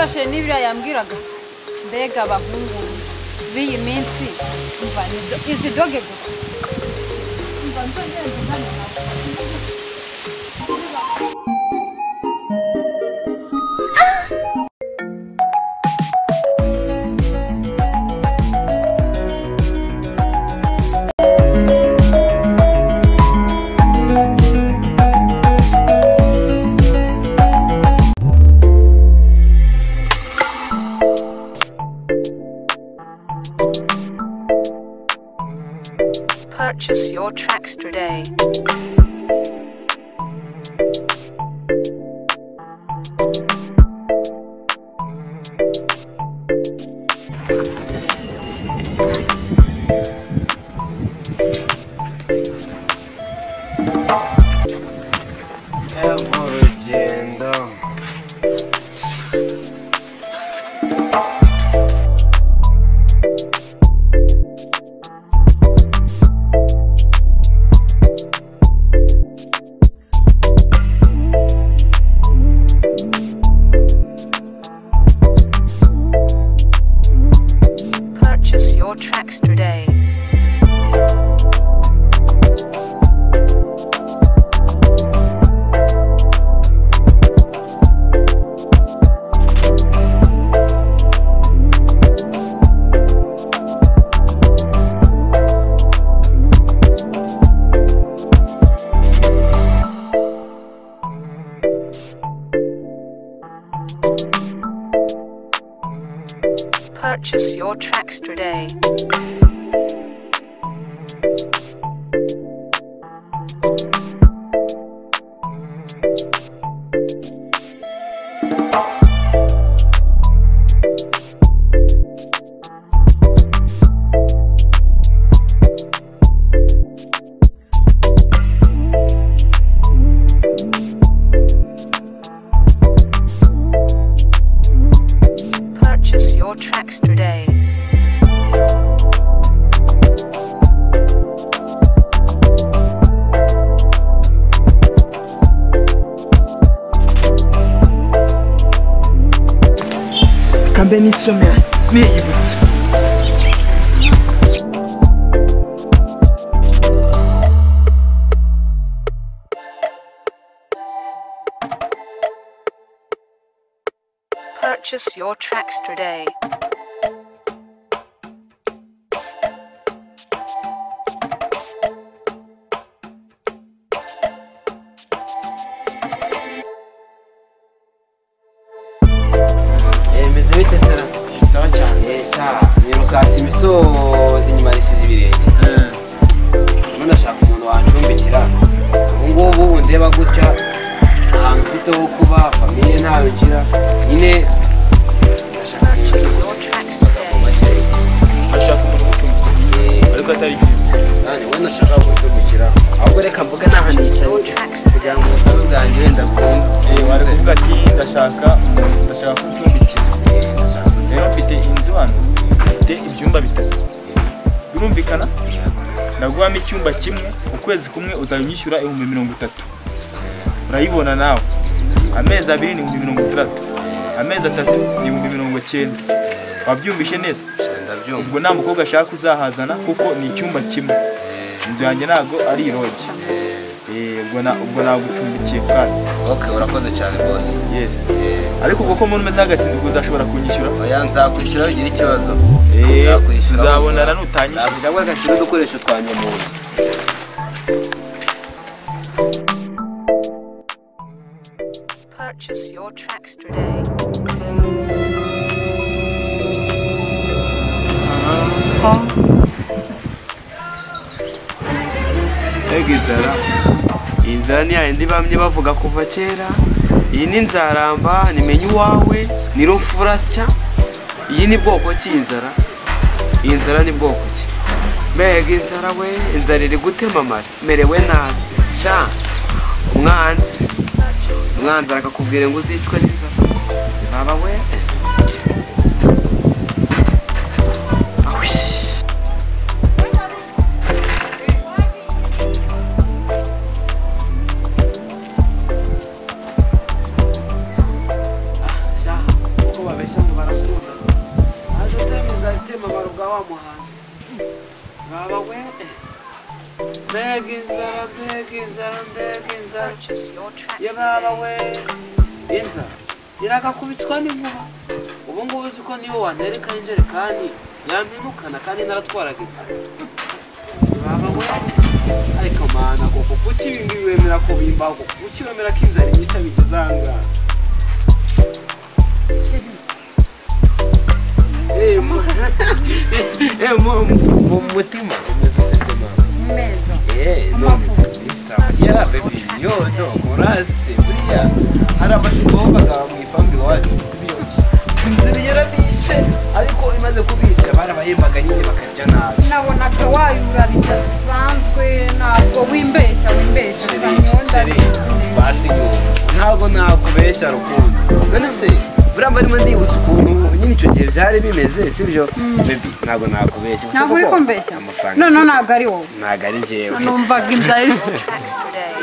Birashe n'ibira yambwiraga. Mbega abahungu b'iyi minsi umva izi doge gusa. Umva nzongera mvugane nawe. Purchase your tracks today. Purchase your tracks today. Purchase your tracks today. Purchase your tracks today. Kambe nisomera niyibutse. Purchase your tracks today. Meze bite sera? Isawa cyane. Sha, nirukasi imisozi nyimarishije ibirenge. None ndashaka umuntu wancumbikira. Ubu ngubu ndeba gutya ahantu mfite ho kuba, famille ntayo ngira. Nyine ndashaka Purchase your tracks today. Ashaka umuntu ugucumbikira. Ariko atari kimwe. Nanjye we ndashaka gucumbikira. Ahubwo reka mvuge n'ahantu Purchase nicaye your tracks kugira ngo today. ubusabe bwanjye wenda bwumve. Wari kuvuga ati ndashaka kucumbikira. Rero mfite inzu hano, mfite ibyumba bitatu. Birumvikana? Ndaguhamo icyumba kimwe, ukwezi kumwe uzajya 30,000. Urayibona nawe. Amezi abiri ni 60,000. Amezi atatu ni 90,000. Wabyumvishe neza? Ndabyumva. Ubwo nta mukobwa ashaka uzahazana kuko ni icyumba kimwe. Inzu yanjye ntago ari iroge. Ubwo nagucumbikiye kandi. Okay, urakoze cyane rwose. Yes. Ariko ubwo ko umuntu umeze agatinda ubwo uzashobora kunyishyura? Oya, nzakwishyura ugira ikibazo. Nzakwishyura. Tuzabonana nutanyishyura. Nzakwishyura agashyira udukoresho twanjye mu nzu. Purchase your tracks today. Ega inzara. Iyi nzara ni yayindi bamye bavuga kuva kera. Iyi ni nzaramba, nimenye uwawe, ni rumfurasya. Iyi ni bwoko ki inzara? Iyi nzara ni bwoko ki? Mbega inzara we, inzara iri gutema amara, merewe nabi. Sha, umwanzi. Umwanzi arakakubwira ngo uzicwe n'inzara. Baba we. Awi. Baba we. Mbega inzara, mbega inzara, mbega inzara. Purchase your tracks Ye baba today. we. Inzara iragakubitwa n'inkuba. Ubu ngubu uzi ko niyo wantereka injerekani yampinukana kandi naratwaraga ibyo. Baba we. Ariko mana koko kuki ibi ngibi wemera ko bimbaho? Kuki wemera ko inzara inyica bigeze aha ngaha? Mu mutima umeze ute se mama? Meza. None isawa ya baby yo do kurase buriya hari abashuka babaga mu ifambi iwacu sibyo? Inzira yarabishe ariko imaze kubica barabahembaga nyine bakarya nabi. Nabonaga wayura bidasanzwe, ntabwo wimbeshya Chérie, basi nyumva ntabwo nakubeshya rukundo. None se buriya mbarimo ndibutsa ukuntu nyine icyo gihe byari bimeze sibyo? Baby ntabwo nakubeshya. Gusa Ntabwo uri koko kumbeshya. amafaranga None ntabwo ari wowe. ntabwo ari njyewe. Numvaga inzara. Your tracks today.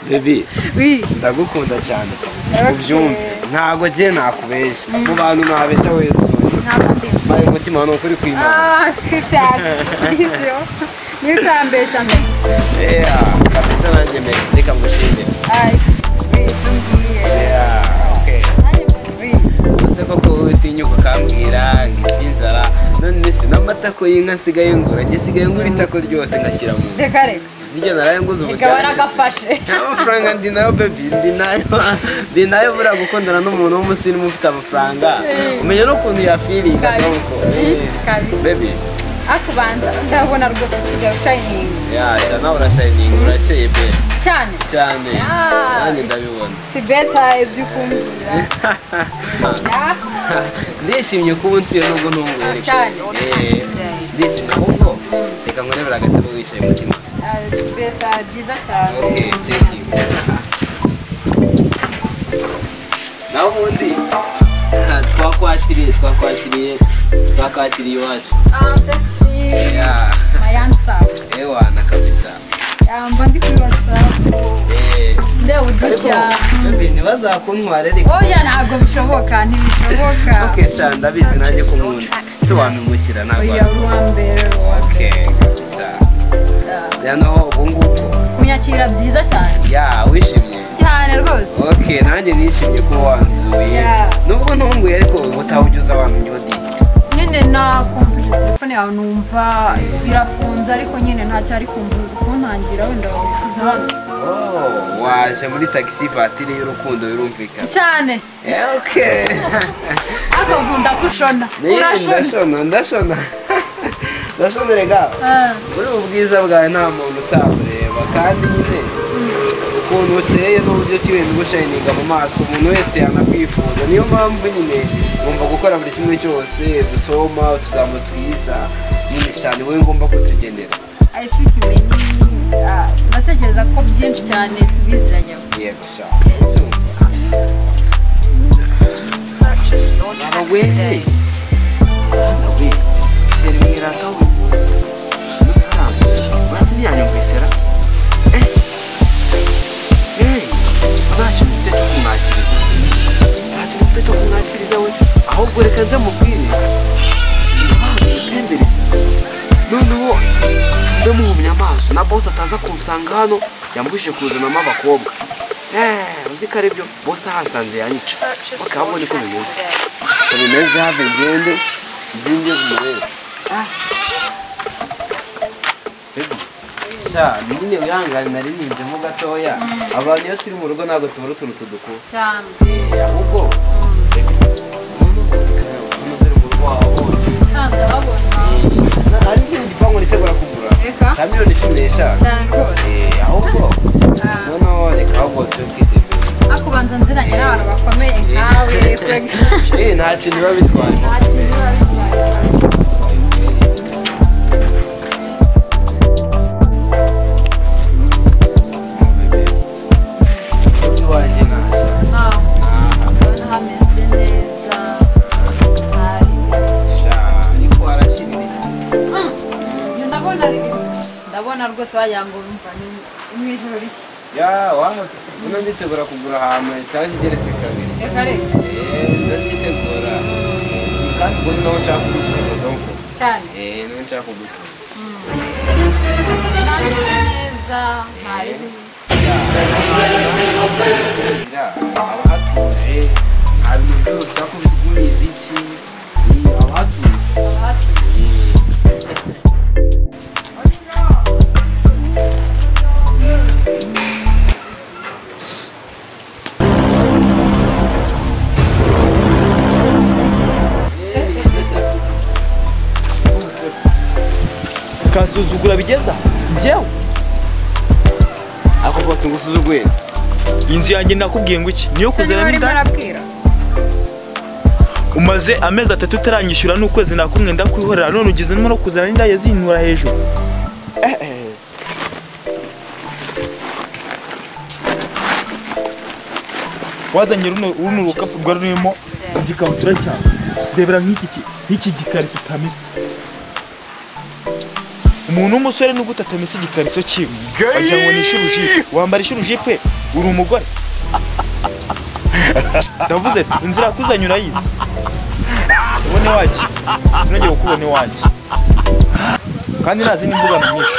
Baby Wi. ndagukunda cyane Okay. ubyumve ntabwo njye nakubeshya mu bantu nabeshya wese Ntabwo ndi. mbaye umutima ni ukuri kw'Imana. Ah, sweetheart, sibyo. Niba utambeshya mbese. Yeah, kabisa nanjye merci reka ngushimire. Ah, icyo umbwiye. Yeah, okay. Wi. Ese koko utinyuka ukambwira ngo iby'inzara none se n'amatako y'inka nsigaye ngura njye nsigaye ngura itako ryose ngashyira mu nzu. Reka reka. Sijya naraye nguze ubu Reka byarashize. baragafashe. Nta mafaranga ndi nayo baby ndi nayo ndi nayo buriya gukundana n'umuntu w'umusirimu ufite amafaranga umenya n'ukuntu yafiringa Kabisa. donc Kabisa. baby Akubanza ndabona rwose usigaye ushininga yasha nawe urashininga urakeye be cyane. cyane Yeah. nanjye ndabibona It's better ibyo ukumbwira. Yeah. Ndishimye kuba unsuye nubwo ntunguye Cyane. Your tracks today. ndishimye ahubwo reka nkurebere agatebe wicaye mutima. Ah, it's better byiza cyane. Okay, thank you. Naho ubundi twakwakiriye iwacu. Ah, taxi. Yeah. My answer. Ewana kabisa. Mba ndi kuri WhatsApp. Ndeba udushya. Baby ntibazakuntware ariko. Oya ntabwo bishoboka, ntibishoboka. Okay, sha ndabizi nanjye ko nkunda. Si wampemukira ntabwo. Oya uri uwa mbere. Okay, kabisa. Noneho ubu ngubu Kunyakira byiza cyane. ya wishimye. Cyane rwose. Okay, nanjye nishimye kuba wansuye. Yeah. Nubwo ntunguye ariko ubutaha ujya uza wamenya. Nyine nakumbuje telefone yawe numva irafunze ariko nyine ntacyo ari kuntangira wenda kuza hano. Oh, waje muri taxi vatiri y'urukundo birumvikana. Cyane. Okay. Ariko nkunda kushona. Urashona. Ndashona. Ndashona rega. Muri ubu bwiza bwawe nta muntu utabureba kandi nyine ukuntu ukeye n'uburyo ki wenda ugushininga mu maso umuntu wese yanakwifuza. Niyo mpamvu nyine ngomba gukora buri kimwe cyose dutoma utugambo twiza nyine cyane wowe ngomba kutugenera. I think many ndatekereza ko byinshi cyane tubiziranyeho. Yego sha. Yes. Purchase your tracks today. Nawe sheri mwirata buri munsi. Basi ntiyanyumvisera. Nta kintu mfite cyo kumwakiriza. Nta kintu mfite cyo kumwakiriza we. Ahubwo reka nze mubwire. Ntembereze. Noneho mbe muhumye amaso na boss ataza kunsanga hano yambujije kuzanamo abakobwa. Uzi ko ari byo boss ahansanze yanyica. Purchase Bakabona your ko tracks bimeze. today. Ko bimeze have ngende nzinge kumurebe. Baby, sha nyine wihangane nari ninzemo gatoya. Abantu iyo turi mu rugo ntabwo tubura utuntu tudukura. Cyane. Ahubwo hano turi mu rugo wabonye. Kandi ndababona. Hari ikindi gipangu nitegura kugura. Reka. Cya miliyoni 15. Cyane rwose. Ahubwo noneho reka ahubwo tube twitembere. Akubanza nziranye n'abantu bakomeye nkawe for example. Nta kintu biba bitwaye. Nta kintu biba bitwaye. Iwanjye ntashya. Ah, ndabona hameze neza. Hari. Sha, ariko haraciriritse. Ndabona rwose wagira ngo mva ni mu ijoro rishya. Ya, wa, uno nditegura kugura ahantu etaje igeretse kabiri. Reka reka. Ndabyitegura. Kandi ubwo ni naho nshaka kubikora donc. Cyane. Niwe nshaka kugutuza. Nameze neza ntari. Abahatuje nta bintu by'urusaku rw'imiziki, abahatuje. Kansuzugura bigeza njyewe ako bose ngusuzuguye. Inzu yanjye nakubwiye ngo iki niyo kuzana inda. Umaze amezi 3 utaranyishyura n'ukwezi nakumwe ndakwihorera, none ugize no kuzana inda yazinura hejuru. Wazanye runo rukapu rwa rurimo igikabutura cyawe, rebera nk'iki gikariso utamesa. Umuntu w'umusore nubwo utatamesa igikariso cyiwe wagira ngo ni ishirujipe, wambara ishirujipe uri umugore. Ndavuze ati inzira yakuzanye urayizi, ubone waki sinongeye kukubona iwanjye, kandi ntazi n'imvugano nyinshi.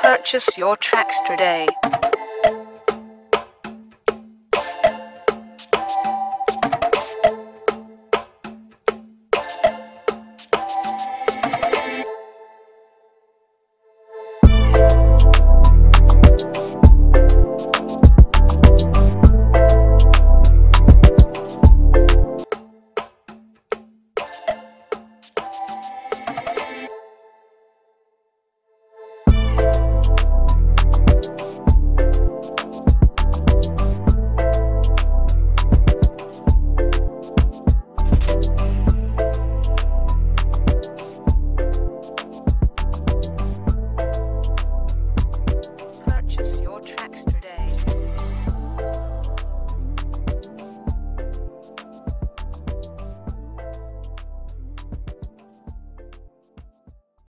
Purchase your tracks today.